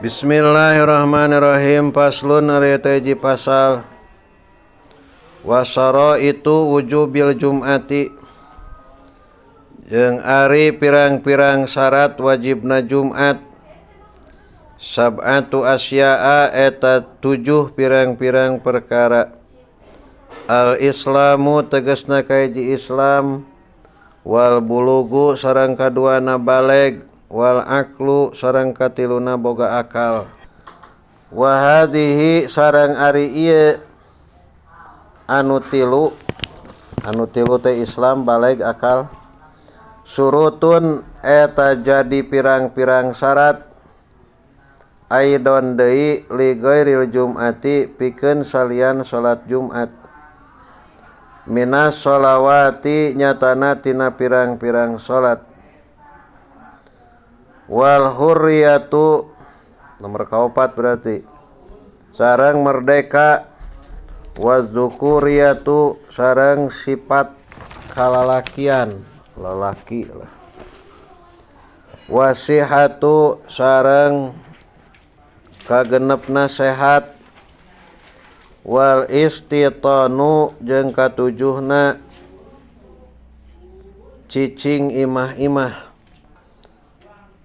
Bismillahirrahmanirrahim. Faslun ari eta hiji pasal. Wasara itu wujubil jum'ati, jeung ari pirang-pirang syarat wajibna Jumat. Sab'atu asya'a eta 7 pirang-pirang perkara. Al-islamu tegasna kahiji Islam, wal bulugu sareng kaduana baleg, wal aklu sareng katiluna boga akal. Wa hadhihi sareng ari ieu anu tilu, anu tilu teh Islam, baleg, akal. Surutun eta jadi pirang-pirang syarat aidon deui li ghairil jum'ati pikeun salian salat Jumat. Minas sholawati nyatana tina pirang-pirang salat. Wal hurriyatu nomor kaopat berarti sareng merdeka, wazukuriyatu sareng sifat kalalakian, lalaki lah. Wasihatu sareng kagenepna sehat. Wal istitanu jeung katujuhna cicing imah-imah.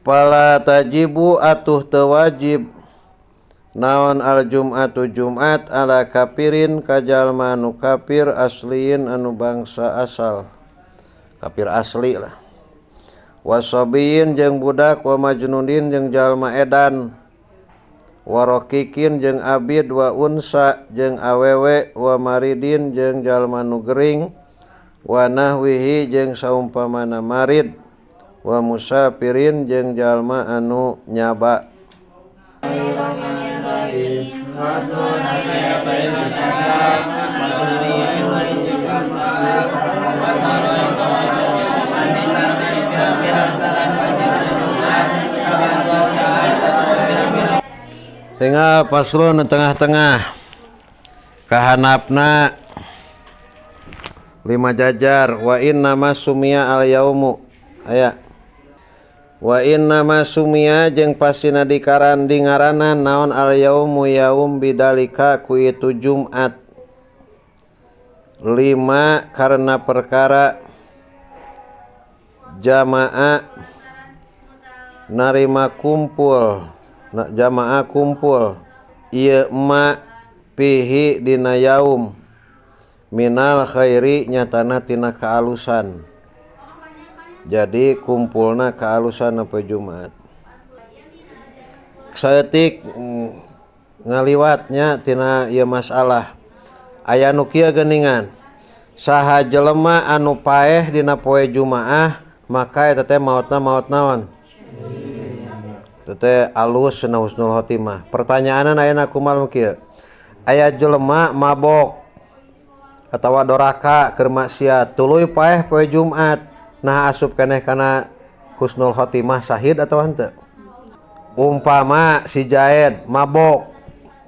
Fala tajibu atuh teu wajib naon al jum'atu Jumat ala kafirin ka jalma anu kafir asliin anu bangsa asal, kafir asli lah. Wasabiyin jeung budak, wa majnudin jeung jalma edan, warokikin jeung abid, wa unsa jeung awewe, wa maridin jeung jalma nu gering, wa nahwihi jeung saumpamana marid, wa musafirin jeung jalma anu nyaba. Tinggal paslon tengah-tengah kahanapna 5 jajar. Wa inna ma sumia al yaumu aya. Wa inna ma sumia jeung pastina dikaran dingaranan naon al yaumu yaum bidalika ku itu Jumat. 5 karena perkara jamaah narima kumpul, jamaah kumpul ieu ma pihi dina yaum minal khairi nyatana tina kaalusan. Jadi kumpulna kaalusan apa Jumat. Saeutik ngaliwatnya tina ieu masalah. Aya nu kieu geuningan. Saha jelema anu paeh dina poe Jumaah maka eta teh maotna maot naon? Teh alus cenah husnul khotimah. Pertanyaanna ayeuna kumaha nu kieu? Aya jelema mabok atawa doraka keur maksiat tuluy paeh poe Jumat. Nah asup keneh kana husnul khotimah sahid atawa henteu? Umpama si Jaed mabok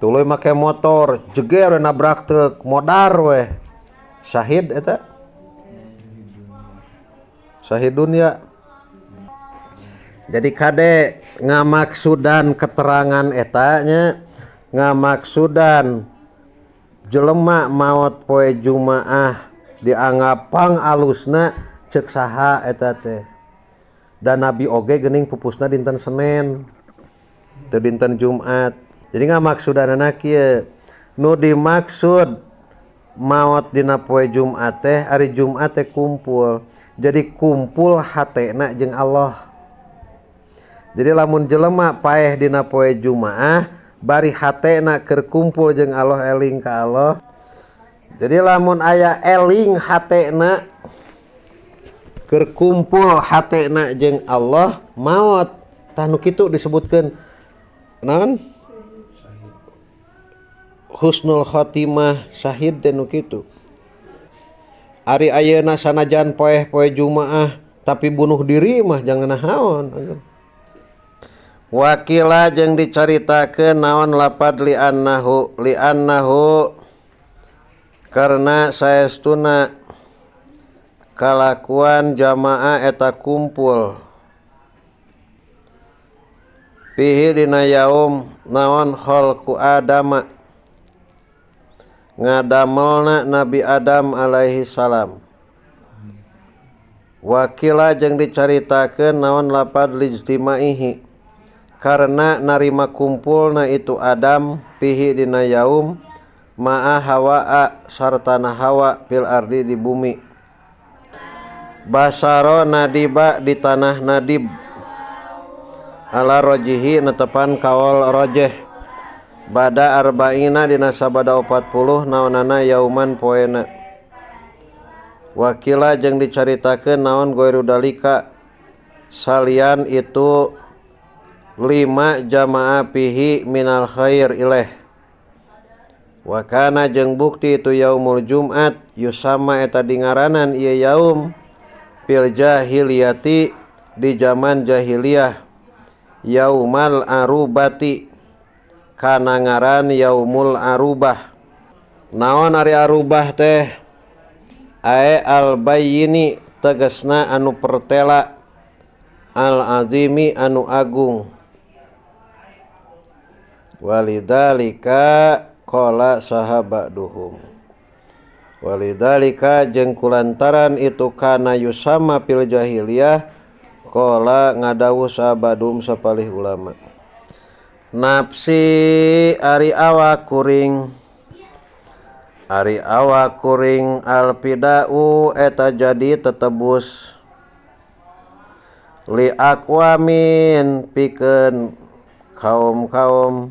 tuluy make motor jeger nabrak truk modar weh, sahid eta? Sahid dunya. Jadi kade ngamaksudan keterangan eta nya, ngamaksudan jelema maot poe Jumaah dianggap pang alusna cek saha eta teh. Dan Nabi oge geuning pupusna dinten Senin teu dinten Jumat. Jadi ngamaksudanana kieu, nu dimaksud maot dina poe Jumat teh ari Jumat teh kumpul. Jadi kumpul hatena jeung Allah. Jadi lamun jelema paeh dina poe Jumaah bari hatena keur kumpul jeung Allah, eling ka Allah. Jadi lamun aya eling hatena keur kumpul hatena jeung Allah maot, tah nu kitu disebutkeun naon? Husnul khotimah syahid teh nu kitu. Ari ayeuna sanajan poeh-poe Jumaah tapi bunuh diri mah jangan naon. Wakila jeung dicaritakeun naon lapad li'annahu, li'annahu karena saestuna kalakuan jamaah eta kumpul Fihi dina yaum naon khalqu Adama ngadamelna Nabi Adam alaihi salam. Wakila jeung dicaritakeun naon lapad lijtimaihi karena narima kumpulna itu Adam fihi dina yaum ma'a Hawa'a sartana Hawa fil ardi di bumi. Basaro nadiba di tanah Nadib ala rojihi netepan kaol rojeh bada arba'ina dina sabada 40 naonana yauman poena. Wakila jeung dicaritakeun naon goiru dalika salian itu lima jamaah pihi minal khair ileh. Wakana jeung bukti itu yaumul Jumat yusama eta dingaranan ieu yaum fil jahiliyati di zaman jahiliyah yaumal arubati kana ngaran yaumul arubah. Naon ari arubah teh? Ae al bayyini tegasna anu pertela, al azimi anu agung. Walidalika qala sahabaduhum. Walidalika jeung kulantaran itu kana yusama fil jahiliyah qala ngadawuh sahabadum sapalih ulama. Nafsi ari awak kuring, ari awak kuring alfidau eta jadi tetebus li aqwamin pikeun kaum-kaum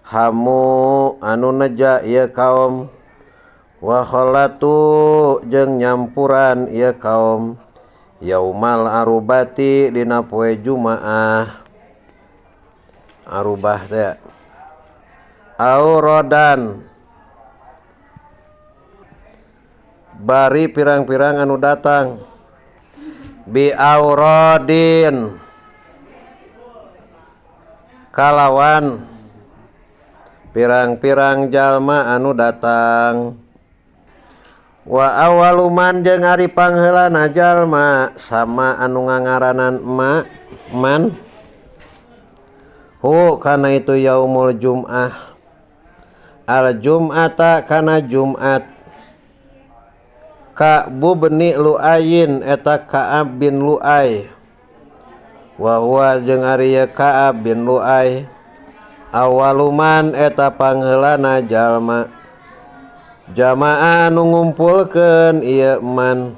hamu anu neja ieu kaum wa khalatu jeung nyampuran ieu kaum yaumal arubati dina poe Jumaah. Arubah teh aurodan bari pirang-pirang anu datang bi aurodin kalawan pirang-pirang jalma anu datang. Wa awaluman jeung ari pangheulana jalma sama anu ngangaranan ma man hu kana itu yaumul Jum'ah al Jum'ata kana Jumat ka bubni Lu'ayin eta Ka'ab bin Lu'ay wa huwa jeung ari Ka'ab bin Lu'ay awaluman eta pangheulana jalma jamaah anu ngumpulkeun ieu man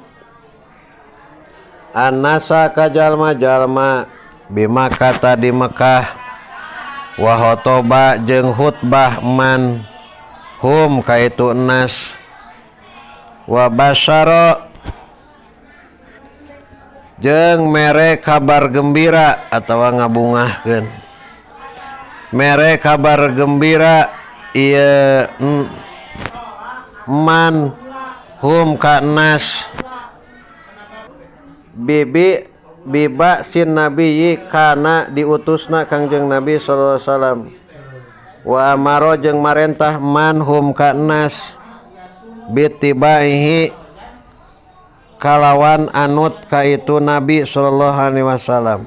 annasa ka jalma-jalma bimakata di Mekah wa khotoba jeung khutbah man hum kaitu nas wa basyara jeung mere kabar gembira atawa ngabungahkeun mere kabar gembira ieu man hum ka nas bibi biba sin nabiyyi kana diutusna Kangjeng Nabi sallallahu alaihi wasallam wa amaro jeung marentah man hum ka nas bitibaihi kalawan anut ka itu Nabi sallallahu alaihi wasallam.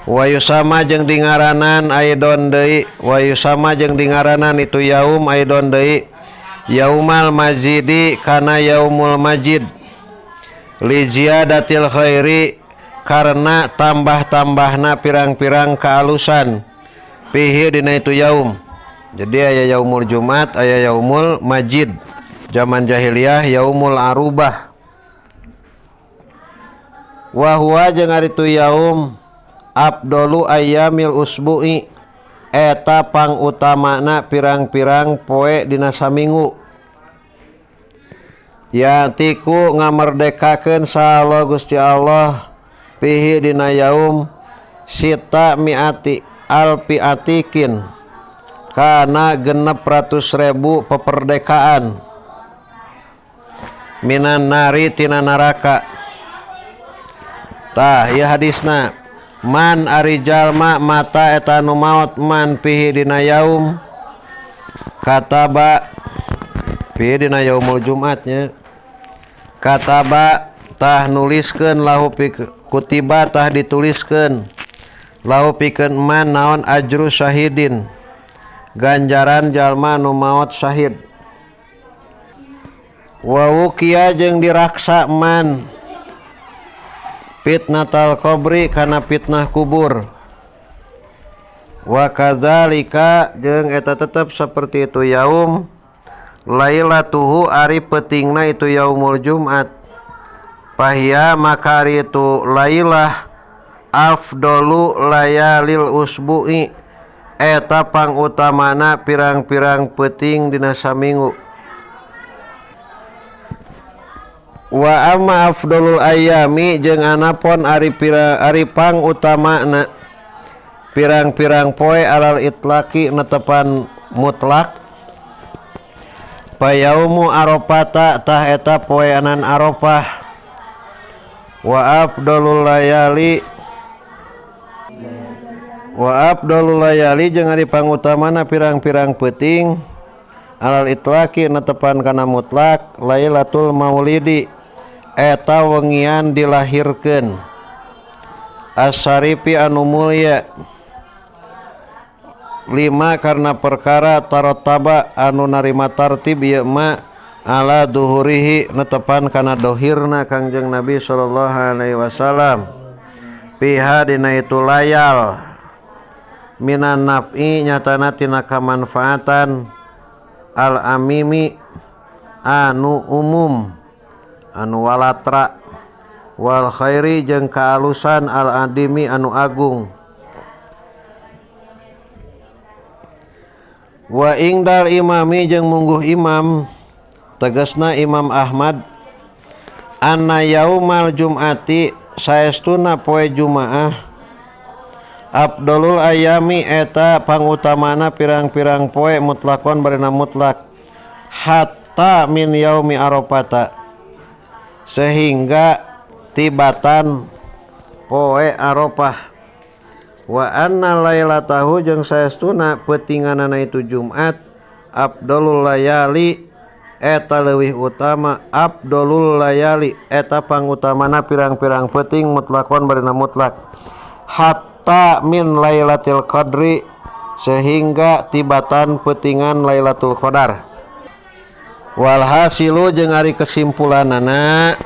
Wa yusama jeung dingaranan aidon deui wa yusama jeung dingaranan itu yaum aidon deui yaumal majidi kana yaumul majid li ziyadatil khairi karena tambah-tambahna pirang-pirang kealusan pihi dina itu yaum. Jadi aya yaumul Jumat, aya yaumul majid. Zaman jahiliyah yaumul arubah. Wa huwa jeung ari tu yaum abdolu ayyamil usbu'i eta pangutamana pirang-pirang poe dina saminggu. Ya tiku ngamerdekakeun saha Gusti Allah pihi dina yaum sita miati alpi atikin kana 600,000 peperdekaan minan nari tina neraka. Tah ieu hadisna man ari jalma mata eta nu maot man pihi dina yaum kataba pihi dina yaumul Jumatnya kataba tah nuliskeun lahu kutiba tah dituliskeun Lau pikeun man naon ajru syahidin ganjaran jalma nu maot syahid. Wa wuqiya jeung diraksa man fitnatal qabri kana fitnah kubur. Wa kadzalika jeung eta tetep seperti itu yaum lailatuhu ari peutingna itu yaumul Jumat. Fahia maka ari itu lailah afdalu layalil usbu'i eta pangutamana pirang-pirang peuting dina saminggu. Wa amma afdalul ayami jeung anapon ari ari pangutamana pirang-pirang poe alal itlaqi netepan mutlak. Payaumu Arafata tah eta poeanan Arafah. Wa afdalul layali wa afdalul layali jeung ari pangutamana pirang-pirang peuting alal itlaqi netepan kana mutlak Lailatul Maulidi eta wengian dilahirkeun asyarifi anu mulia. Lima karena perkara tarotaba anu narima tartib ieu ma ala duhurihi netepan kana dohirna Kangjeng Nabi sallallahu alaihi wasallam piha dina itu layal minan naf'i nyatana tina kamanfaatan al amimi anu umum anu walatra wal khairi jeung kaalusan al adimi anu agung. Wa ingdal imami jeung mungguh imam tegasna Imam Ahmad anna yaumal jum'ati saestuna poe Jumaah afdalul ayami eta pangutamana pirang-pirang poe mutlakon barina mutlak hatta min yaumi Arafata sehingga tibatan poe Arafah. Wa anna lailatahu jeung saestuna peutinganana itu Jumat afdalul layali eta leuwih utama afdalul layali eta pangutamana pirang-pirang peuting mutlakon barina mutlak hatta min lailatul qadri sehingga tibatan peutingan Lailatul Qadar. Walhasilu jeung ari kesimpulanana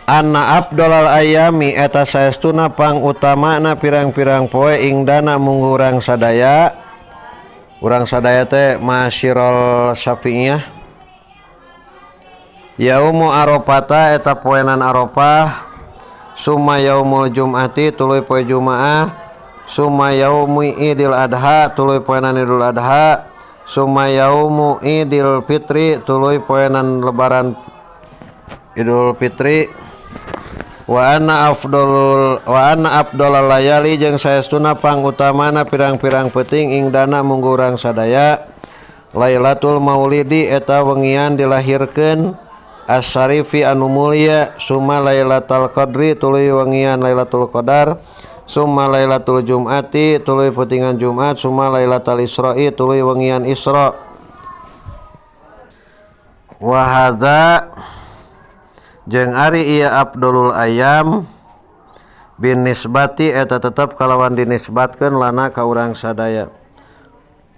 anna afdalal ayami eta saestuna pangutamana pirang-pirang poe ingdana munggu urang sadaya. Urang sadaya teh masyirul Syafi'iyah. Yaumu Arafata eta poenan Arafah, summa yaumul Jum'ati tuluy poe Jumaah, summa yaumu Idil Adha tuluy poenan Idul Adha, summa yaumu Idil Fitri tuluy poenan Lebaran Idul Fitri. Wa anna afdalul wa anna afdalal layali jeung saestuna pangutamana pirang-pirang peuting ingdana munggu urang sadaya Lailatul Maulidi eta wengian dilahirkeun asyarifi anu mulia, summa Lailatul Qadri tuluy wengian Lailatul Qadar, summa Lailatul Jum'ati tuluy peutingan Jumat, summa Lailatul Isra'i tuluy wengian Isra. Wa hadza jeung ari ieu afdalul ayam bin nisbati eta tetep kalawan dinisbatkeun lana ka urang sadaya.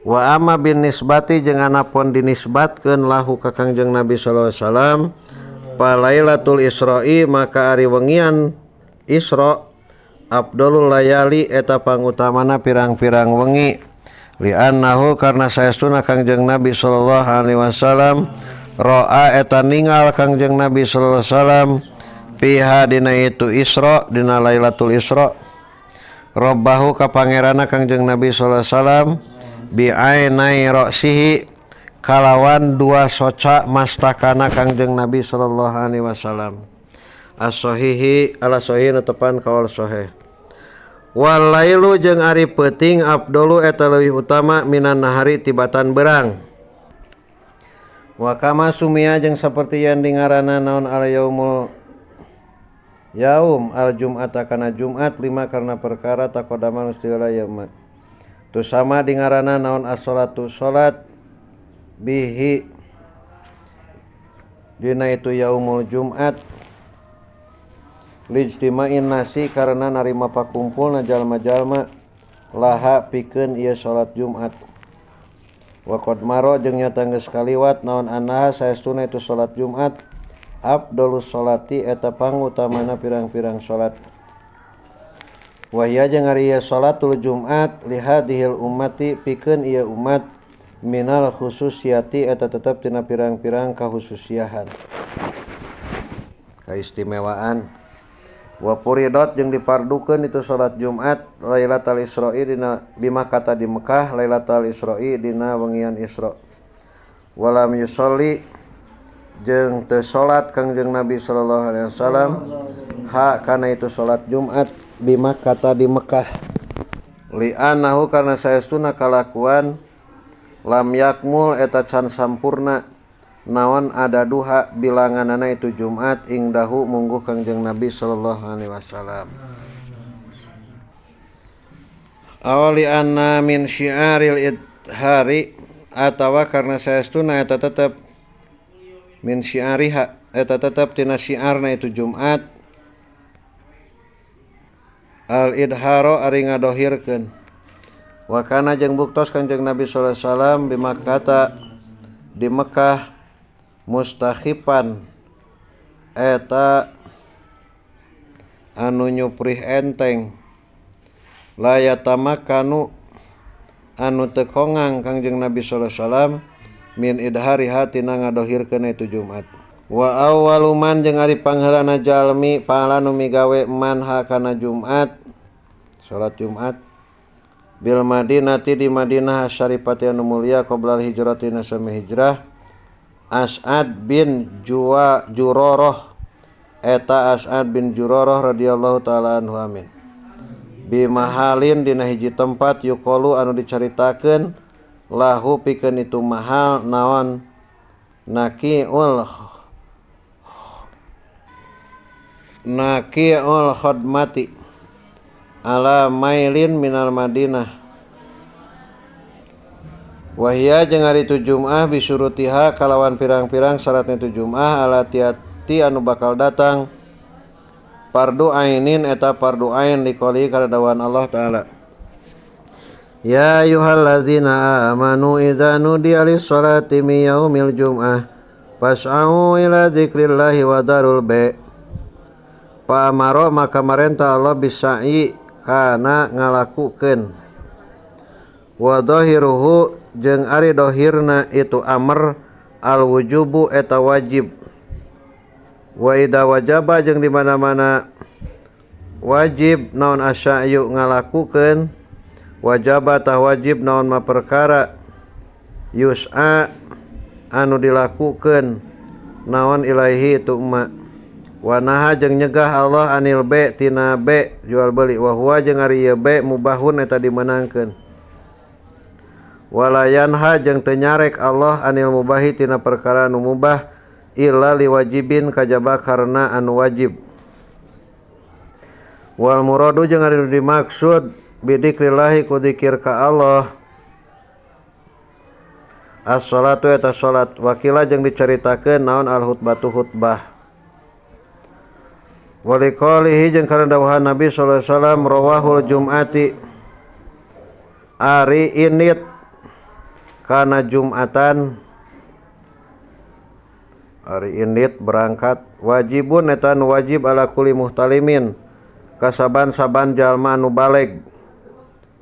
Wa amma bin nisbati jeung anapun dinisbatkeun lahu ka Kangjeng Nabi sallallahu alaihi wasallam fa Lailatul Isra'i maka ari wengian Isra afdalul layali eta pangutamana pirang-pirang wengi li'annahu karna saestuna Kangjeng Nabi sallallahu alaihi wasallam ro'a eta ningal Kangjeng Nabi sallallahu alaihi wasallam piha dina itu Isra dina Lailatul Isra robbahu ka pangeranna Kangjeng Nabi sallallahu alaihi wasallam bi ainai ra'sihi kalawan dua soca mastakana Kangjeng Nabi sallallahu alaihi wasallam. As-sahihi ala sahih netepan kaul sahih. Wal lailu jeung ari peuting afdalu eta leuwih utama minan nahari tibatan berang. Wa kama sumia jeung saperti yang dingarana naon al yaumul yaum al jum'ata kana Jumat lima karena perkara taqaddama nustila yauma. Tu sama dingarana naon as-salatu salat bihi dina itu yaumul Jumat. Lijtima'in nasi karena narima pakumpulna jalma-jalma laha pikeun ieu salat Jumat. Wa qad maro jeung nyata geus kaliwat naon annaha saestuna itu salat Jumat afdalus salati eta pangutamana pirang-pirang salat. Wa hiya jeung ari ieu salatul Jumat li hadhil ummati pikeun ieu umat minal khususiyati eta tetep tina pirang-pirang kahususiahan, kaistimewaan. Wa furidot jeung dipardukeun itu salat Jumat Lailatul Isra'i dina bima kata di Mekah Lailatul Isra'i dina wengian Isra. Walam yusolli jeung teu salat Kangjeng Nabi sallallahu alaihi wasallam ha kana itu salat Jumat bima kata di Mekah. Li'annahu karena saestuna kalakuan lam yakmul eta can sampurna naon ada duha bilanganana itu Jumat ingdahu mungguh Kangjeng Nabi sallallahu alaihi wasallam. Awali anna min syiaril idhari atawa karena saestuna eta tetep min syiariha eta tetep tina syiarna itu Jumat al idharo ari ngadohirkeun. Wa kana jeung buktos Kangjeng Nabi sallallahu alaihi wasallam bimakata di Mekah mustakhifan eta anu nyuprih enteng la yatamakanu anu teu kongang Kangjeng Nabi sallallahu alaihi wasallam min idhariha tina ngadohirkeun itu Jumat. Wa awwalu man jeung ari pangheulana jalmi pahala nu migawe man ha kana Jumat salat Jumat bil Madinati di Madinah syarifati anu mulia qoblal hijratina sami hijrah As'ad bin Juroroh eta As'ad bin Juroroh radhiyallahu taala anhu amin. Bimahalin dina hiji tempat yuqalu anu dicaritakeun lahu pikeun itu mahal naon naqiul khadmati ala mailin minal Madinah. Wahia jeung ari itu Jum'ah bisurutiha kalawan pirang-pirang syaratna itu Jum'ah ala tiati anu bakal datang fardu ainin eta fardu ain liqali kana dawan Allah taala. Ya ayyuhallazina amanu idza nudiya lis-salati min yaumil jum'ah fas'au ila dzikrillahi wa darul bai'. Fa amara maka marenta Allah bisa'i kana ngalakukeun. Wa dhahiruhu jeung ari dohirna itu amr al wujubu eta wajib. Wa idza wajaba jeung di mana-mana wajib naon asyayu ngalakukeun wajaba tah wajib naon ma perkara yus'a anu dilakukeun naon ilaihi itu ma. Wa naha jeung nyegah Allah anil b tina b jual beli wa huwa jeung ari ieu b mubahun eta dimenangkeun. Walayanha jeung teu nyarek Allah anil mubahi tina perkara anu mubah illa liwajibin kajaba karena anu wajib. Wal muradu jeung ari nu dimaksud bidzikrillahi ku dzikir ka Allah as-salatu eta salat. Wakila jeung dicaritakeun naon al khutbatu khutbah. Waliqaulihi jeung kana dawuhan Nabi sallallahu alaihi wasallam rawahul jum'ati ari init kana Jumatan ari indit berangkat wajibun eta nu wajib ala kulli muhtalimin kasaban-saban jalma anu baleg.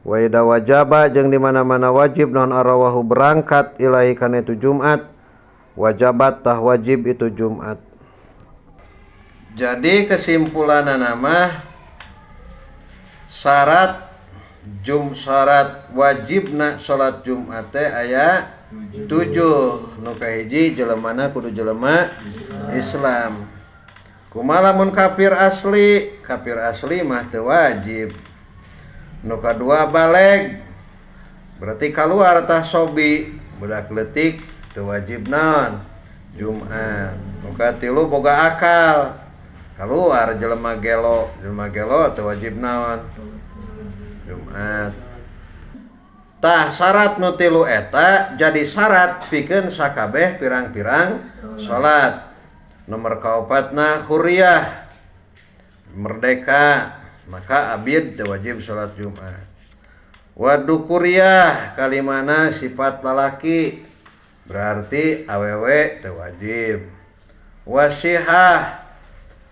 Wa idza wajaba jeung di mana-mana wajib non arwahu berangkat ilahi kana itu Jumat wajabat tah wajib itu Jumat. Jadi kesimpulanna mah syarat wajibna salat Jumat teh aya 7. Nu kahiji jelemana kudu jelema Islam. Kumaha lamun kafir asli? Kafir asli mah teu wajib. Nu kadua baleg berarti kaluar tah sobi budak leutik teu wajib naon Jumat. Nu katilu boga akal kaluar jelema gelo teu wajib naon Jumat. Tah syarat nu tilu eta jadi syarat pikeun sakabeh pirang-pirang salat. Nomor kaopatna hurriyah Merdeka, maka abid teu wajib salat Jumat. Wa dukuriyah kalimana sifat lalaki, berarti awewe teu wajib. Wasihah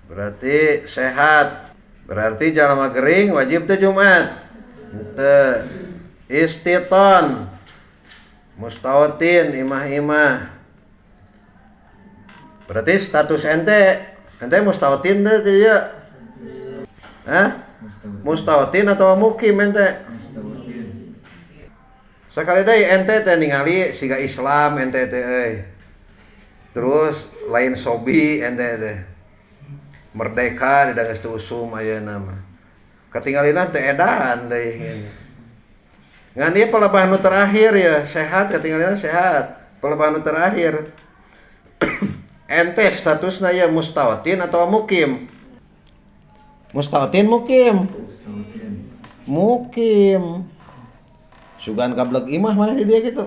berarti sehat, berarti jalma gering wajib teu Jumat. Henteu. Istiton mustautin imah-imah, berarti status ente ente mustautin teh teu ieu? Hah? Mustautin atau mukim ente? Sakali deui ente teh ningali siga Islam ente teh euy. Terus lain sobi ente teh. Merdeka di geus teu usum ayeuna mah. Katingalina teh edan deui. Ngan ieu pelebah nu terakhir ya, sehat katingalina sehat. Pelebah nu terakhir. Ente statusna ya mustautin atau mukim? Mustautin mukim. Mukim. Sugan kablek imah mana di dia gitu.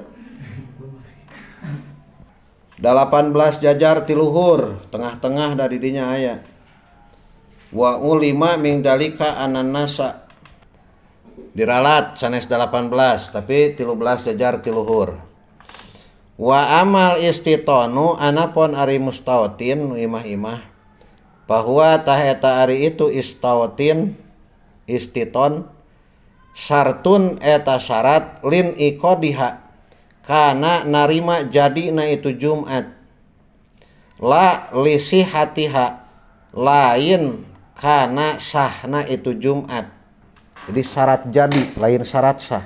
18 jajar tiluhur, tengah-tengah dari dinya aya. Wa ulima min dalika ananasa. Diralat sanes 18 tapi 13 jajar tiluhur. Wa amal istitonu anapon ari mustautin imah-imah. Bahwa tah eta ari itu istautin istiton sartun eta syarat lin iqodiha kana narima jadina itu Jumat la lisihatiha lain kana sahna itu Jumat. Jadi syarat jadi lain syarat sah.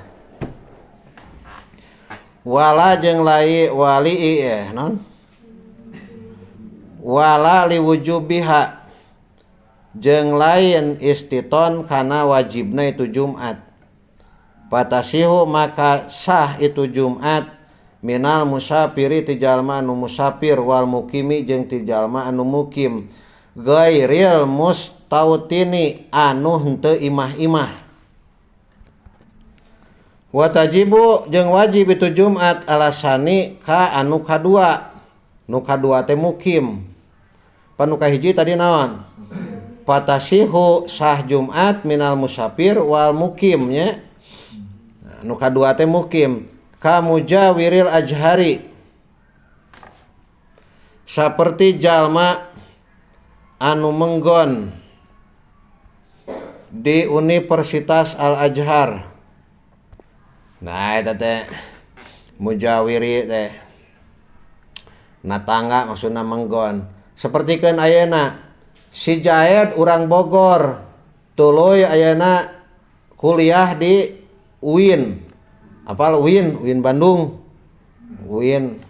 Wala jeung lai wali non wala liwujubiha jeung lain istiton kana wajibna itu Jumat. Patasihu maka sah itu Jumat minal musafiri ti jalma anu musafir wal mukimi jeung ti jalma anu mukim ghairil mustautini anu henteu imah-imah. Wa tajibu jeung wajib itu Jumat alasani ka anu kadua. Nu kadua teh mukim. Panu kahiji tadi naon? Patasihu sah Jumat minal musafir wal mukim nya. Nu kadua teh mukim ka mujawiril ajhari saperti jalma anu menggon di Universitas Al-Azhar. Nah eta teh mujawiri teh natangga maksudna menggon. Sapertikeun ayeuna si Jaed urang Bogor tuluy ayeuna kuliah di UIN. Apal UIN? UIN Bandung. UIN.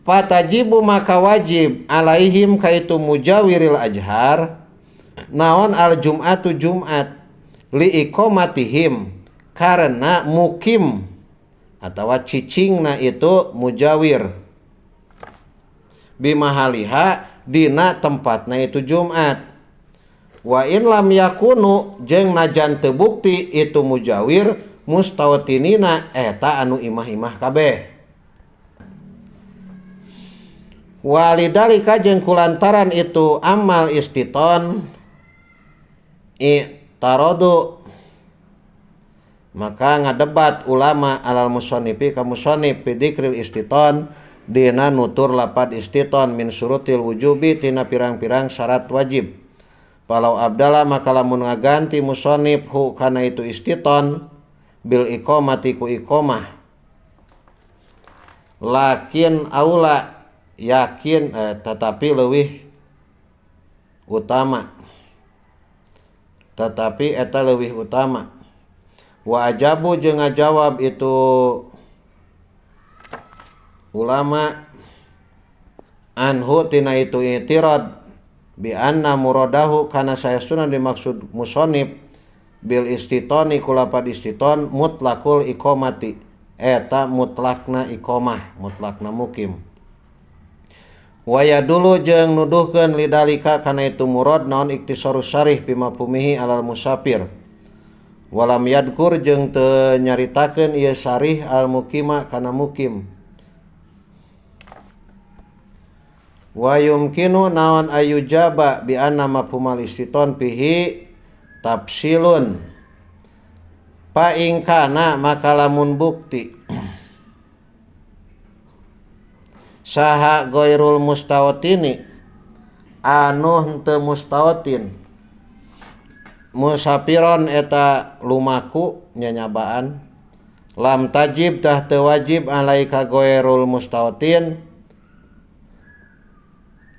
Patajibu maka wajib alaihim kaitu mujawiril ajhar naon al jum'atu Jumat li iqamatihim karena mukim atawa cicingna itu mujawir bimahaliha dina tempatna itu Jumat. Wa in lam yakunu jeung najan teu bukti itu mujawir mustautinina eta anu imah-imah kabeh. Walidalika jeung kulantaran itu amal istiton i'taradu maka ngadebat ulama alal musonnifi ka musonnif fi dzikril istiton dina nutur lapad istiton min surutil wujubi tina pirang-pirang syarat wajib. Walau abdala maka lamun ngaganti musonif hu kana itu istiton bil iqamati ku iqamah lakin aula yakin tetapi leuwih utama, tetapi eta leuwih utama. Wa ajabu jeung ngajawab itu ulama anhu tina itu i'tirad bi anna muradahu kana saestuna dimaksud musonib bil istitoni kulapad istiton mutlakul iqamati eta mutlakna iqamah mutlakna mukim. Waya dulu jeung nuduhkeun lidalika kana itu murad naon iktisarus syarih bima pumihi alal musafir walam yadkur jeung teu nyaritakeun ieu syarih al mukima kana mukim. Wa yumkinu naon ayujaba bi anna mafhumal istiton fihi tafsilun. Fa in kana maka lamun bukti saha ghairul mustawtini anu henteu mustawtin musafiron eta lumaku nyanyabaan lam tajib tah teu wajib alaika ghairul mustawtin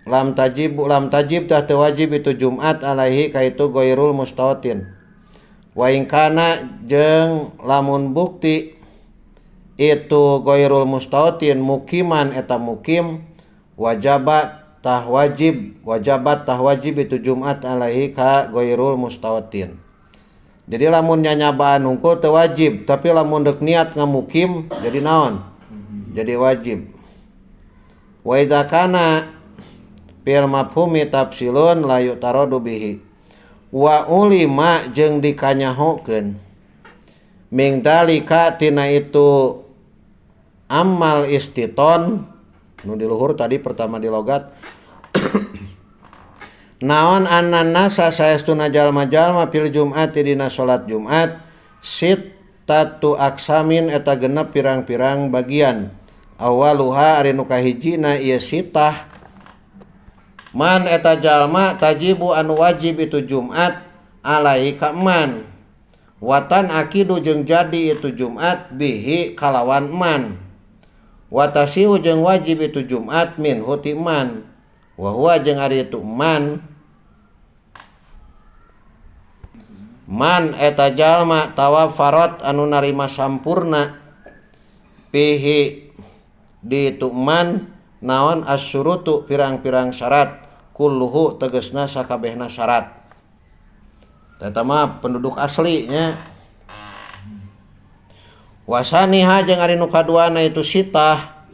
lam tajib tah teu wajib itu Jumat alaihi ka itu ghairul mustawtin. Wa in kana jeung lamun bukti itu ghairul mustawtin mukiman eta mukim wajabat tah wajib itu Jumat alaihi ka ghairul mustawtin. Jadi lamun nyanyabaan hungkul teu wajib, tapi lamun deuk niat ngamukim jadi naon? Jadi wajib. Wa idza kana fil mafhumi tafsilun la yutaradu bihi. Wa ulima jeung dikanyahokeun ming dalika tina itu amal istiton nu di luhur tadi pertama di logat naon anna nasa saestuna jalma-jalma fil jum'ati dina salat Jumat sittatu aksamin eta genep pirang-pirang bagian. Awaluha ari nu kahijina ieu sitah man eta jalma tajibu anu wajib itu Jumat alaihi ka man watan akidu jeung jadi itu Jumat bihi kalawan man watasiu jeung wajib itu Jumat min huti man wa huwa jeung ari itu man man eta jalma tawafarat anu narima sampurna pihi di itu man naon asyurutu pirang-pirang syarat kulluhu tegesna sakabehna syarat. Eta mah penduduk asli nya. Wasaniha jeung ari nu kaduana itu sitah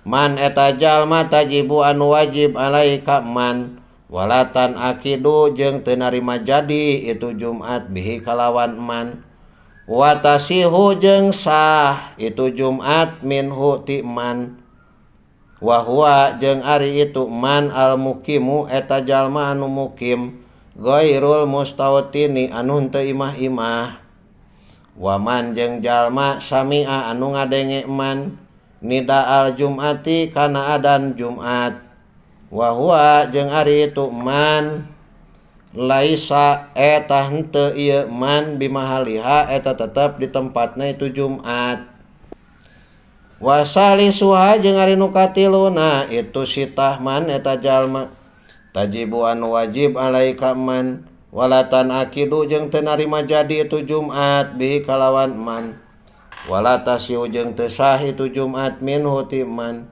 man eta jalma tajibu anu wajib alaika man walatan akidu jeung teu narima jadi itu Jumat bihi kalawan man watasihu jeung sah itu Jumat minhu ti man wa huwa jeung ari itu man al mukimu eta jalma anu mukim ghairul mustawtini anu henteu imah-imah wa man jeung jalma sami'a anu ngadenge man nida al jum'ati kana adan Jumat wa huwa jeung ari itu man laisa eta henteu ieu man bimahaliha eta tetep di tempatna itu Jumat. Wasalisuha jeung ari nu katiluna itu sitah man eta jalma tajibu anu wajib alaika man walatan akidu jeung teu narima jadi itu Jumat bihi kalawan man wala tasiu jeung teu sah itu Jumat minhu ti man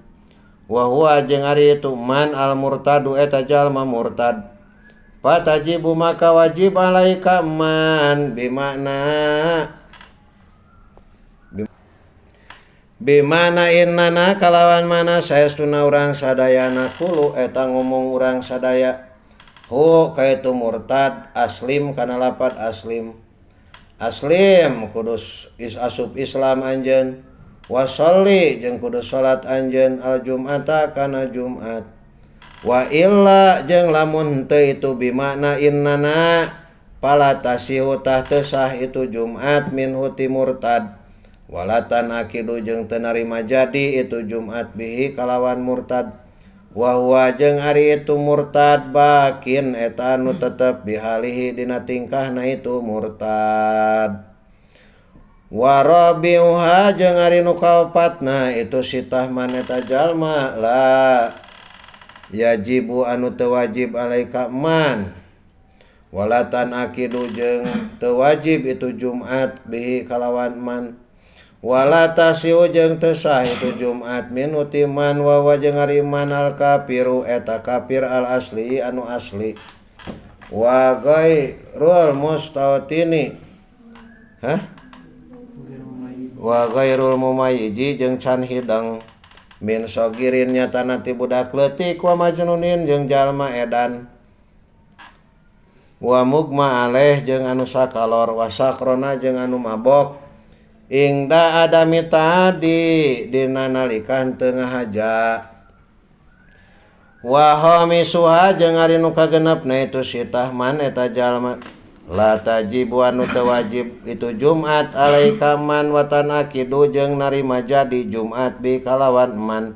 wa huwa jeung ari itu man al murtadu eta jalma murtad fatajibu maka wajib alaika man bimakna bimana innana kalawan mana saestuna urang sadayana kulu eta ngomong urang sadaya hu kaitu murtad aslim kana lapat aslim aslim kudus is asup Islam anjeun wasolli jeung kudu salat anjeun al jum'ata kana Jumat wa illa jeung lamun henteu itu bimakna innana fala tasihu tah teu sah itu Jumat minhu ti murtad walatan akidu jeung teu narima jadi itu Jumat bihi kalawan murtad wa huwa jeung ari itu murtad bakin eta anu tetep bihalihi dina tingkahna itu murtad. Wa rabi'uha jeung ari nu kaopatna itu sitah man eta jalma la yajibu anu teu wajib alaika man walatan akidu jeung teu wajib itu Jumat bihi kalawan man wala tasiu jeung teu sah itu Jumat min utiman wa jeung ari man al kafiru eta kafir al asli anu asli wa ghairul mustawtini hah wa ghairul mumayyizi jeung can hidang min sogirin nyatana ti budak leutik wa majnunin jeung jalma edan wa mugma alaih jeung anu sakalor wa sakrona jeung anu mabok ingda adami tadi dina nalika henteu ngahaja. Wa khamisuha jeung ari nu kagenepna itu sitah man eta jalma la tajibu anu teu wajib itu Jumat alaika man wa tanakidu jeung narima jadi Jumat bi kalawan man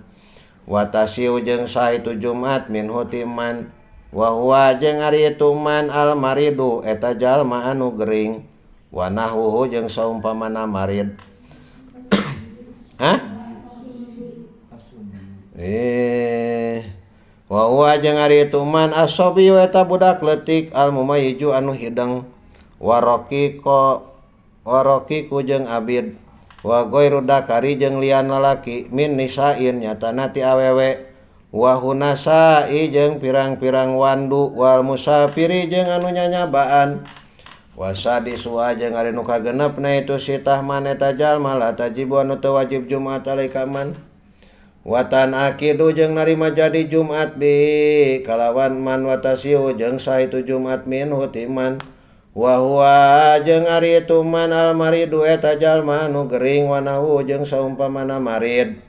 wa tasiu jeung sah itu Jumat minhu ti man wa huwa jeung ari itu man al maridu eta jalma anu gering wa nahwuhu jeung saumpamana marid. Hah? Wa huwa jeung ari itu man as-sabiyu eta budak leutik al mumayyiju anu hideng waraqiqu jeung abid wa ghairu dakari jeung lian lalaki min nisain nyatana ti awewe wa hunasai jeung pirang-pirang wandu wal musafiri jeung anu nyanyabaan wa sadisua jeung ari nu kagenepna itu sitah man eta jalma la tajibu anu teu wajib Jumat alaika man watan akidu jeung narima jadi Jumat bi kalawan man watasiu jeung sah itu Jumat minhu ti man wa huwa jeung ari itu man al maridu eta jalma anu gering wa nahu jeung saumpamana marid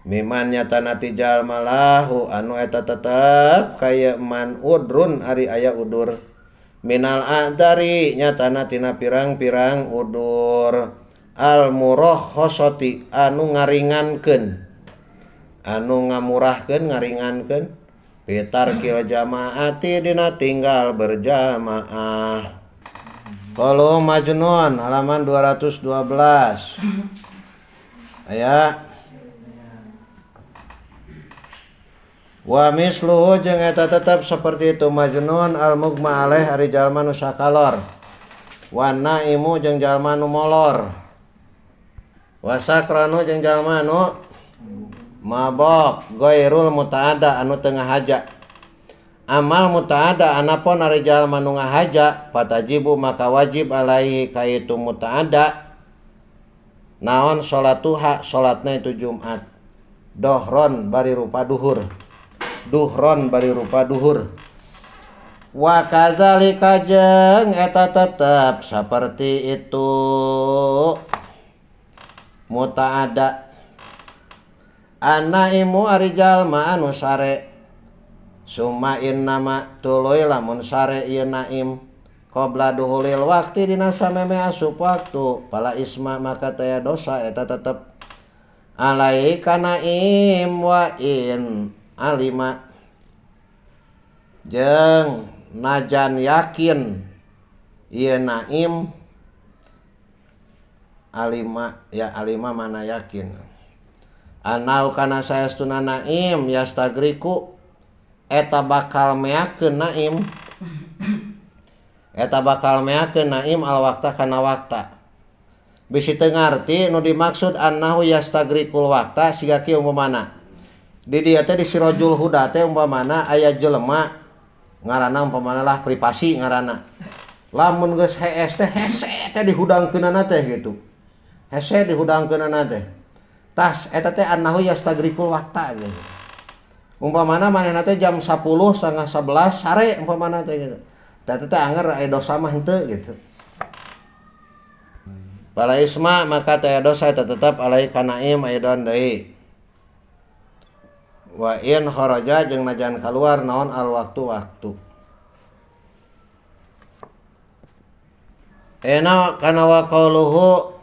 miman nyatana ti jalma lahu anu eta tetep kaya man udrun ari aya udur minal a'dari nyatana tina pirang-pirang udur al murakhasati anu ngaringankeun anu ngamurahkeun ngaringankeun pitarkil jamaati dina tinggal berjamaah. Kalau Majnun halaman 212 aya wa misluhu jeung eta tetep seperti itu Majnun al mugma alaih ari jalma nu sakalor wa naimu jeung jalma nu molor wa sakranu jeung jalma nu mabok ghairul mutaada anu teu ngahaja. Amal mutaada anapun ari jalma nu ngahaja patajibu maka wajib alaihi ka itu mutaada naon salatuha salatna itu Jumat dohron bari rupa duhur duhron bari rupa duhur wa kadzalika jeung eta tetep saperti itu mutaada anaimu ari jalma anu sare summa innama tuluy lamun sare ieu naim qabla duhulil waqti dina sameme asup waktu pala isma maka taya dosa eta tetep alaika naim wa in alima jeung najan yakin ieu naim alima ya alima mana yakin anau kana saestuna naim yastagriku eta bakal meakeun naim eta bakal meakeun naim al waqta kana waqta bisi teu ngarti nu dimaksud annahu yastagrikul waqta siga kieu umpamana di dieu teh di Sirajul Huda teh umpamana aya jelema ngaranna umpamana lah privasi ngaranna lamun geus hees teh hese teh dihudangkeunana teh gitu hese dihudangkeunana teh tas eta teh annahu yastagrikul waqta gitu. Umpamana manehna teh jam 10 10:30 sare umpamana teh gitu. Tah eta teh anger aya dosa mah henteu gitu. Bala isma maka teh dosa eta tetep alai kanaim aidon deui. Wa in kharaja jeung najan kaluar naon al waktu waktu. Ena kana wa qauluhu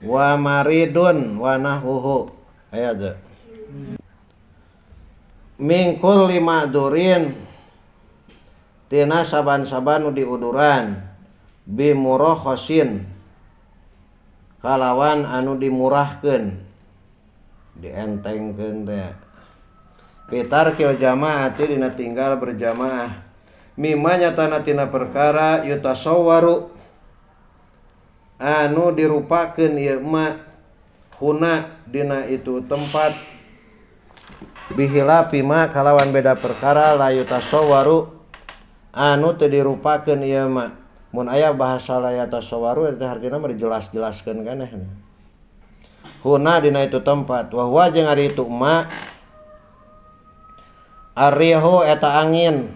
wa maridun wa nahwuhu aya teu mingkul lima durin tina saban-saban nu diuduran bimurokhosin kalawan anu dimurahkeun dientengkeun teh pitarkil jamaati dina tinggal berjamaah mimma nyatana tina perkara yutasawwaru anu dirupakeun ieu ma huna dina itu tempat bihilafi ma kalawan beda perkara la yutasawwaru anu teu dirupakeun ieu ma mun aya bahasa la yutasawwaru eta hartina mah dijelas-jelaskeun kaneh huna dina itu tempat wa huwa jeung ari itu ma arrihu eta angin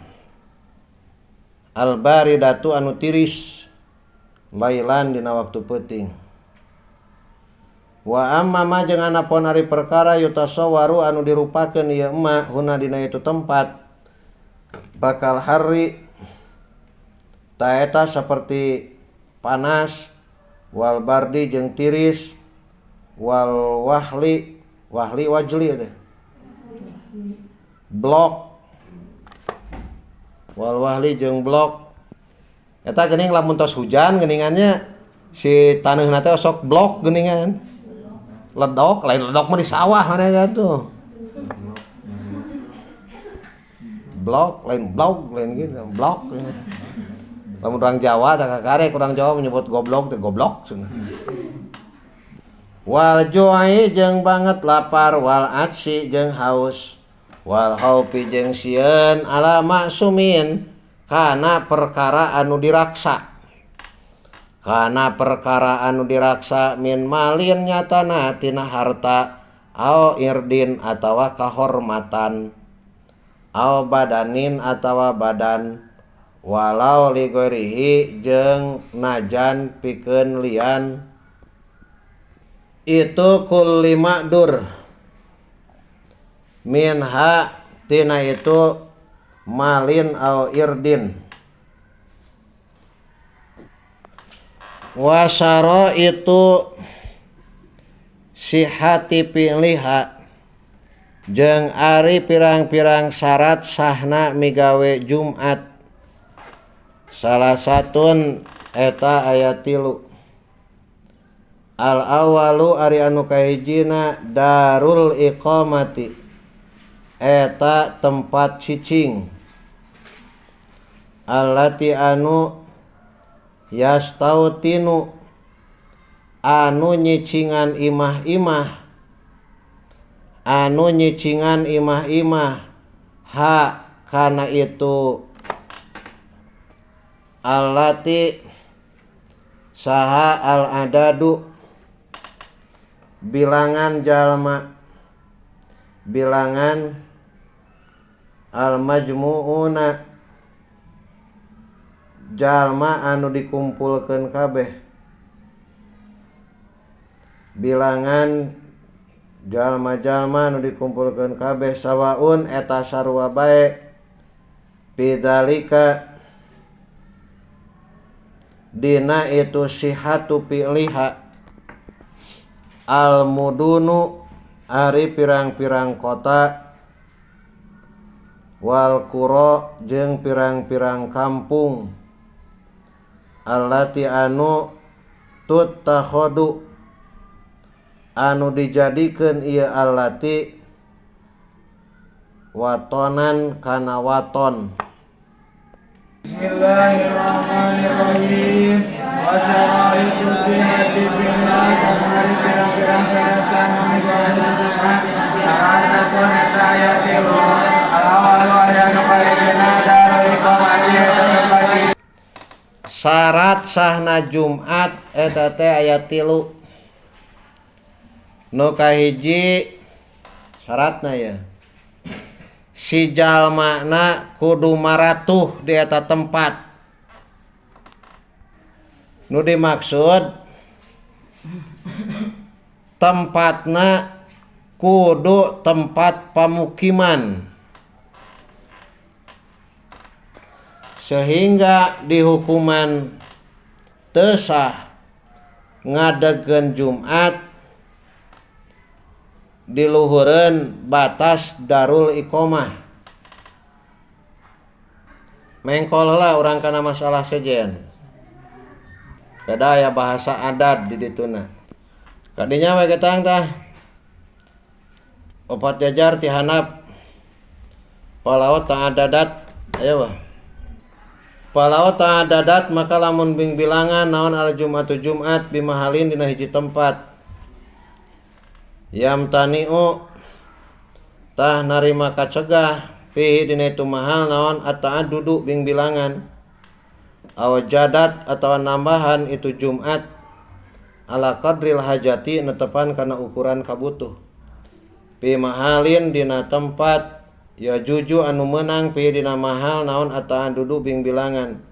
albaridatu anu tiris lailan dina waktu peuting. Wa amma ma jeung anapun ari perkara yutasawwaru anu dirupakeun ieu ma huna dina itu tempat bakal hari taeta seperti panas wal bardi jeung tiris wal wahli wahli wajli teh blok wal wahli jeung blok eta geuning lamun tos hujan geuningannya si taneuhna teh sok blok geuningan ledok lain ledok mah di sawah mana ya tuh blok lain blok lain gitu blok lamun orang Jawa tak karek orang Jawa menyebut goblok teh goblok cenah. Wal ju'i jeung banget lapar wal atsi jeung haus wal khaufi jeung sieun ala maksumin kana perkara anu diraksa kana perkara anu diraksa min malin nyatana tina harta au irdin atawa kahormatan au badanin atawa badan walau li ghairihi jeung najan pikeun lian itu kulli ma'dur minha tina itu malin au irdin wasaro itu sihati piliha jeung ari pirang-pirang syarat sahna migawe Jumat salah satun eta aya 3 al awalu ari anu kahijina darul iqamati eta tempat cicing allati anu yastautinu anu nyicingan imah-imah anu nyicingan imah-imah ha kana itu allati saha al adadu bilangan jalma bilangan al majmuuna jalma anu dikumpulkeun kabeh bilangan jalma-jalma anu dikumpulkeun kabeh sawaun eta sarua bae bidzalika dina itu sihatu piliha al mudunu ari pirang-pirang kota wal qura jeung pirang-pirang kampung allati anu tutakhodu anu dijadikeun ieu allati watonan kana waton. Bismillahirrahmanirrahim. Wa syara'itu sihati billah sasari pirang-pirang syarat sahna migawe Jumat salah satun eta aya 3 al awalu aya nu kahijina darul iqamati eta tempat. Syarat sahna Jumat eta teh aya 3. Nu kahiji syaratna ya si jalmana kudu maratuh di eta tempat. Nu dimaksud tempatna kudu tempat pamukiman sehingga dihukuman teu sah ngadegkeun Jumat diluhureun batas darul iqamah. Mengkol heula urang kana masalah sejen. Beda aya bahasa adat di dituna. Kadinya we ketang tah. Opat jajar ti handap. Palaot ta'adadat aya wah. Palaot ta'adadat maka lamun bing bilangan naon al jum'atu Jumat bimahalin dina hiji tempat. Yamtani'u tah narima kacegah fihi dina itu mahal naon at-ta'addudu bing bilangan aw jadat atawa nambahan itu Jumat ala qadril hajati netepan kana ukuran kabutuh fi mahalin dina tempat ya juju anu meunang fi dina mahal naon at-ta'addudu bing bilangan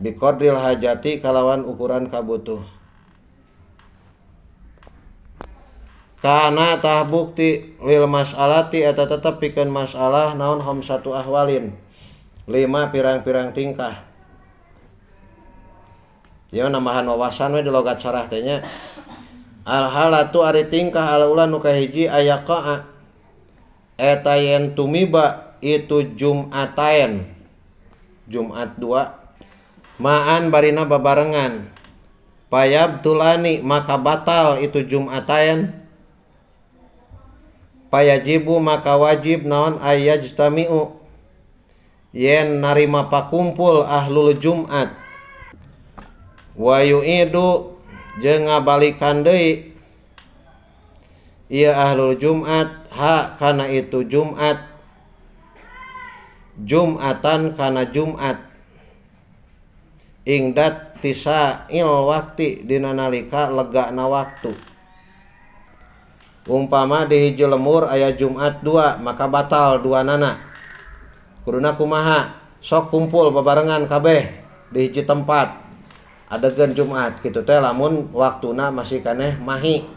bi qadril hajati kalawan ukuran kabutuh. Kana tah bukti lil mas'alati eta tetep pikeun masalah naon khamsatu ahwalin 5 pirang-pirang tingkah. Ieu nambahan wawasan we di logat sarah teh nya. Al halatu ari tingkah al ula nu kahiji aya qa'a eta yen tumiba itu jum'atain Jumat 2 ma'an barina babarengan payab tulani maka batal itu jum'atain payajibu maka wajib naon ayajtami'u yen narima pakumpul ahlul Jumat wa yu'idu jeung ngabalikan deui ieu ahlul Jumat ha kana itu Jumat Jumatan kana Jumat ingdat tisa'il wakti dina nalika legana waktu. Umpama di hiji lemur aya Jumat 2 maka batal dua nana. Kuduna kumaha? Sok kumpul babarengan kabeh di hiji tempat. Adegan Jumat kitu teh lamun waktuna masih keneh mahi.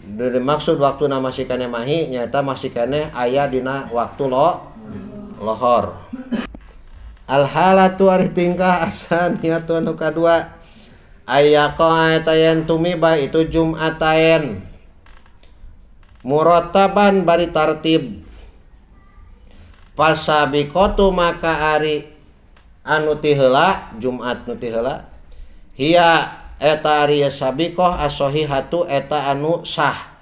Dimaksud waktuna masih keneh mahi nyaeta masih keneh aya dina waktu lohor. Al halatu ari tingkah asaniyatu anu kadua aya qa'a yen tumiba itu Jum'atain murattaban bari tartib pasabiqatu maka ari anu ti heula Jumat nu ti heula hiya eta ari sabiqah as-sahihatu eta anu sah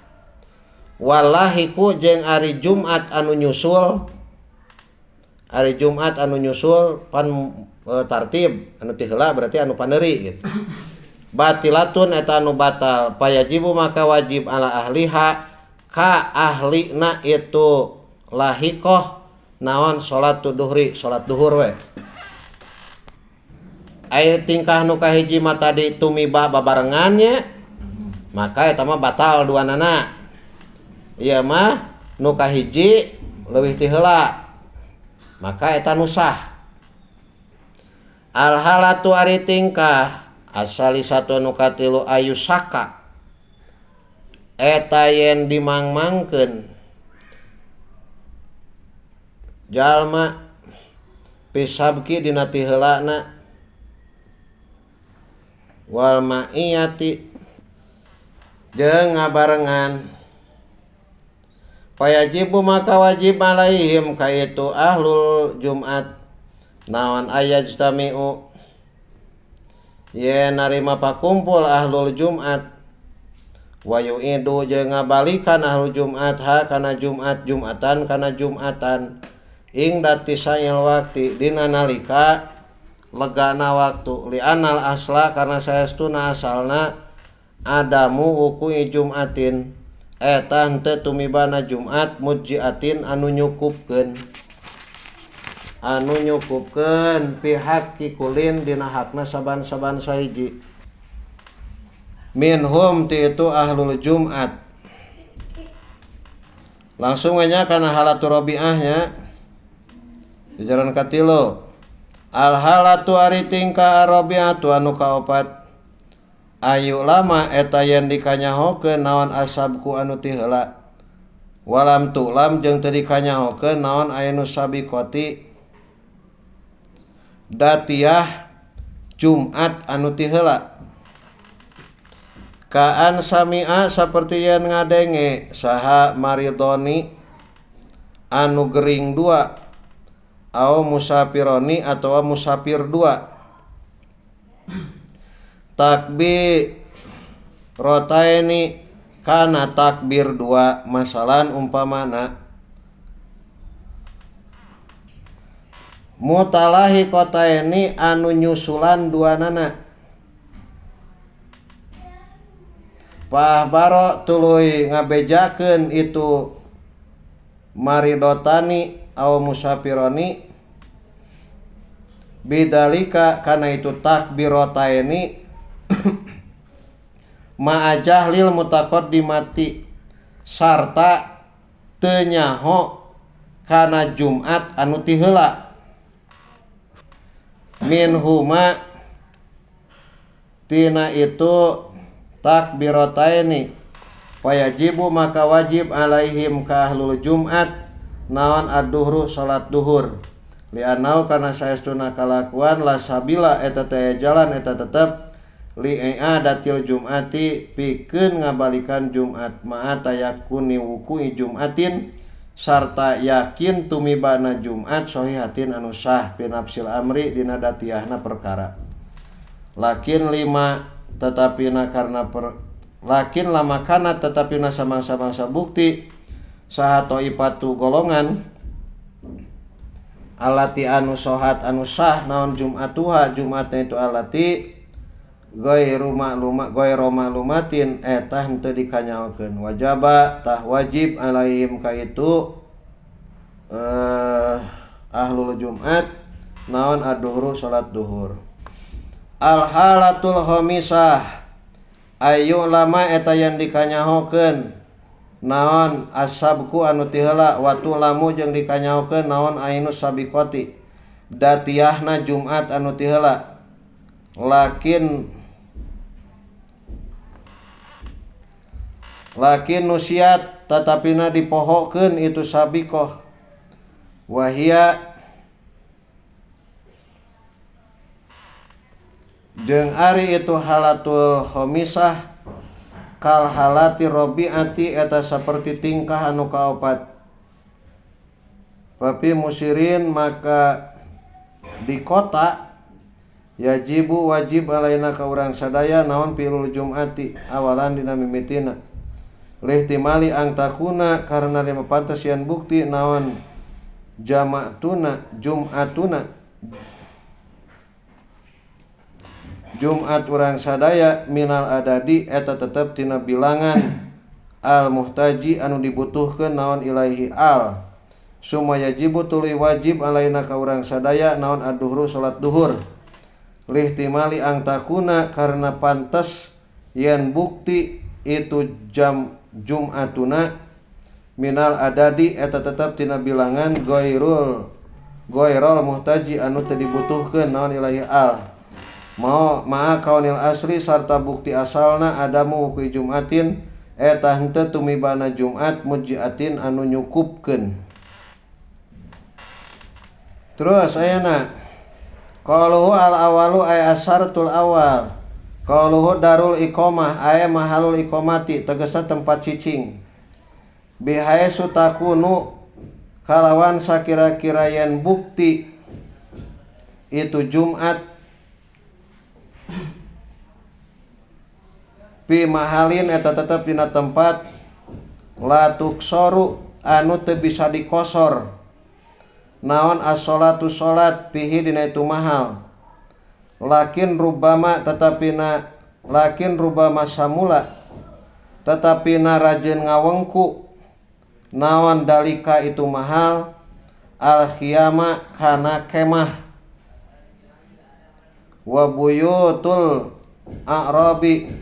wallahiku jeung ari Jumat anu nyusul ari Jumat anu nyusul pan tartib anu ti heula berarti anu paneuri gitu batilatun eta anu batal payajibu maka wajib ala ahliha ka ahlina itu lahikoh naon salat duhri salat duhur we. Aya tingkah nu kahiji mah tadi tumiba babarengannya maka eta mah batal duanana. Ieu mah nu kahiji leuwih ti heula maka eta nu sah. Al halatu ari tingkah asalisatu nu katilu ayu saka eta yen dimangmangkeun jalma pisabki dina ti heulana wal ma'iyati jeung ngabarengan payajibu maka wajib alaihim ka itu ahlul Jumat naon ayajtami'u yen narima pakumpul ahlul Jumat wa yu'idu jeung ngabalikan ahlul Jumat ha kana Jumat Jumatan kana Jumatan ing datisayil wakti dina nalika legana waktu li'anal asla karena saestuna asalna adamu wuku'i Jumatin eta henteu tumibana Jumat mujjiatin anu nyukupkeun pihak kikulin dina hakna saban-saban sahiji minhum ti itu ahlul Jumat. Langsung nya kana halatu rabi'ahnya jajaran katilu. Al halatu ari tingkah rabi'atu anu kaopat ayu lama eta yen dikanyahokeun naon asabku anu ti heula walam tulam jeung teu dikanyahokeun naon aya nu sabiqati datiah Jumat anu ti heula kaan sami'a saperti yen ngadenge saha maridoni anu gering dua au musafironi atawa musafir dua takbir rotaini kana takbir dua masalan umpamana mutalahi kotaini anu nyusulan dua nana pahbaro tuluy ngabejakeun itu maridotani au musafironi bidalika kana itu takbirotaini ma'ajahlil mutaqaddimati sarta teu nyaho kana Jumat anu ti heula minhuma tina itu takbirotaini Payajibu maka wajib alaihim ka ahlul Jumat naon ad-duhru salat duhur. Lianau kana saestuna kalakuan la sabila eta teh jalan eta tetep li'adatil Jum'ati pikeun ngabalikan Jumat ma'a tayakuni wuku'i Jumatin sarta yakin tumibana Jumat sahihatin anu sah fi nafsil amri dina datiahna perkara. Lakin lima tetapina karena lakin lama kana tetapina samangsa-mangsa bukti saha taifatu golongan alati anu sohat anu sah naon Jum'atuha Jumatna itu alati ghairu ma'luma ghairu ma'lumatin eta henteu dikanyaokeun wajaba tah wajib alaihim ka itu ahlul Jumat naon ad-duhru salat duhur. Al halatul khamisah ayu lama eta yang dikanyahokeun naon asabku anu ti heula watu lamu jeung dikanyahokeun naon ainus sabiqati datiahna Jumat anu ti heula lakin lakin nusiat tatapina dipohokeun itu sabiqah wahia jeung ari itu halatul khamisah kal halati robiati eta saperti tingkah anu kaopat. Papi musirin maka di kota yajibu wajib alaina ka urang sadaya naon pilul Jumati awalan dina mimitina lihtimali ang takuna karena lima pantes yan bukti naon jamatuna Jumatuna Jumat urang sadaya minal adadi eta tetep tina bilangan al muhtaji anu dibutuhkeun naon ilaihi al summa yajibu tuluy wajib alaina ka urang sadaya naon ad-duhru salat duhur lihtimali ang takuna karena pantes yen bukti itu jam Jumatuna minal adadi eta tetep tina bilangan ghairul ghairul muhtaji anu teu dibutuhkeun naon ilaihi al mau ma'a kaunil asli sarta bukti asalna adamu wuku Jumatin eta henteu tumibana Jumat mujjiatin anu nyukupkeun. Terus ayeuna qaluhu al awalu ay asartul awal qaluhu darul iqamah ay mahalul iqamati tegasna tempat cicing bihaesu takunu kalawan sakira-kira yen bukti itu Jumat pi mahalin eta tetep dina tempat la tuksoru anu teu bisa dikosor naon as-sholatu sholat pihi dina itu mahal lakin rubama tetapina lakin rubama samula tetapina rajin ngawengku naon dalika itu mahal al khiyama kana kemah wa buyutul a'rabi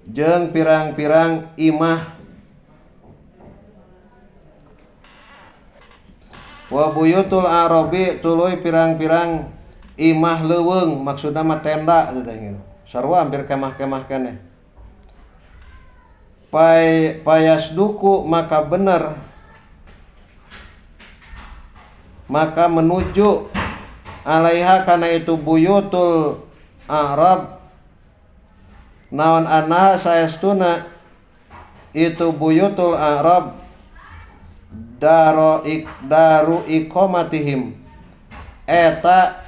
jeung pirang-pirang imah wa buyutul a'rabi tuluy pirang-pirang imah leuweung maksudna mah tenda teh gitu sarua hampir kemah-kemah keneh payasduku maka bener maka menuju alaiha kana itu buyutul a'rab naon anha saestuna itu buyutul a'rab daru iqamatihim eta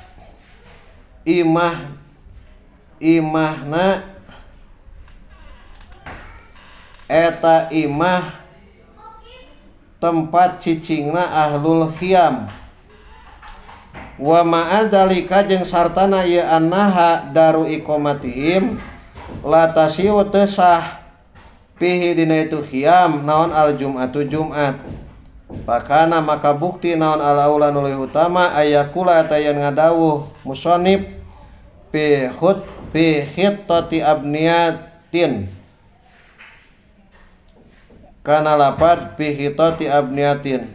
imah imahna eta imah tempat cicingna ahlul khiyam wa ma'adzalika jeung sartana ieu annaha daru iqamatihim la tasiu teu sah fihi dina itu khiyam naon al jum'atu Jumat pakana maka bukti naon al aula nu leuwih utama ayakula eta yen ngadawuh musannif fi khut fi khittati abniyatin kana lapad fi khittati abniyatin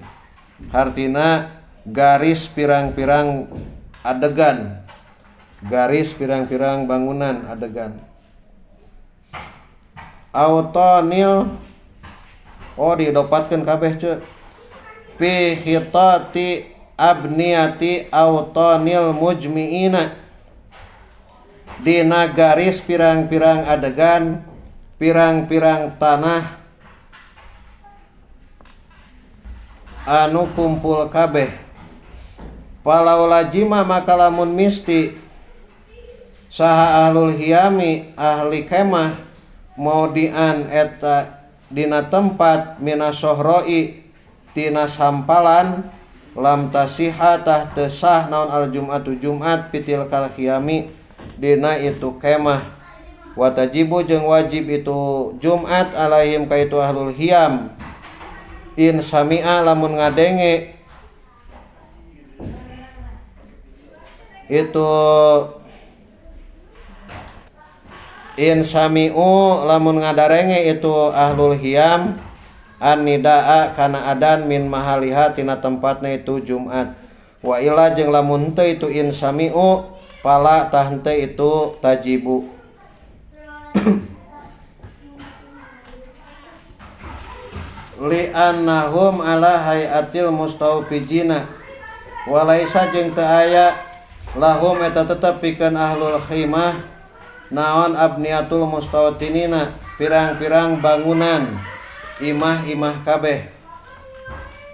hartina garis pirang-pirang adegan, garis pirang-pirang bangunan adegan. Autonil oh didopatkeun kabeh ceu fi khitati abniyati autonil mujmiina dina garis pirang-pirang adegan pirang-pirang tanah anu kumpul kabeh. Palau lajima maka lamun misti saha ahlul hiyami ahli kemah maudian eta dina tempat minasohroi tina sampalan lam tasiha tah teu sah naon al jum'atu jumat pitil kal khiyami dina itu kemah. Wa tajibu jeung wajib itu jumat alaihim ka itu ahlul hiyam in sami'a lamun ngadenge itu in sami'u lamun ngadarenge itu ahlul hiyam an-nidaa kana adan min mahaliha tina tempatna itu Jumat. Wa ila jeung lamun teu itu in sami'u pala tah henteu itu tajibu. Li annahum ala hayatil mustawfijina walaisa jeung teu aya lahum eta tetep pikeun ahlul khimah naon abniatul mustawtinina pirang-pirang bangunan imah-imah kabeh.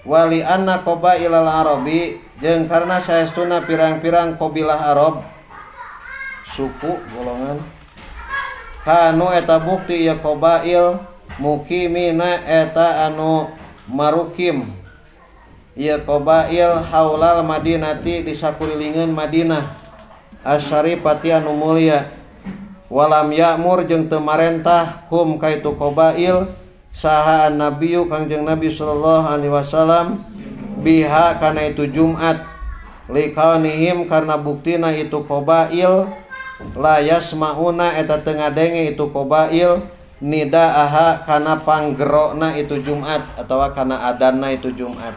Wali anna qabailal arabi jeung karna saestuna pirang-pirang qabilah Arab suku golongan kanu eta bukti ieu qabail mukimina eta anu marukim ieu qabail haulal madinati di sakulilingeun Madinah asyarifati anu mulia. Walam ya'mur jeung teu marentah hum ka itu qabail saha an-nabiyyu kangjeng Nabi sallallahu alaihi wasallam biha kana itu Jumat liqaunihim karena buktina itu qabail la yasmauna eta teu ngadenge itu qabail nidaaha kana panggerokna itu Jumat atawa kana adanna itu Jumat.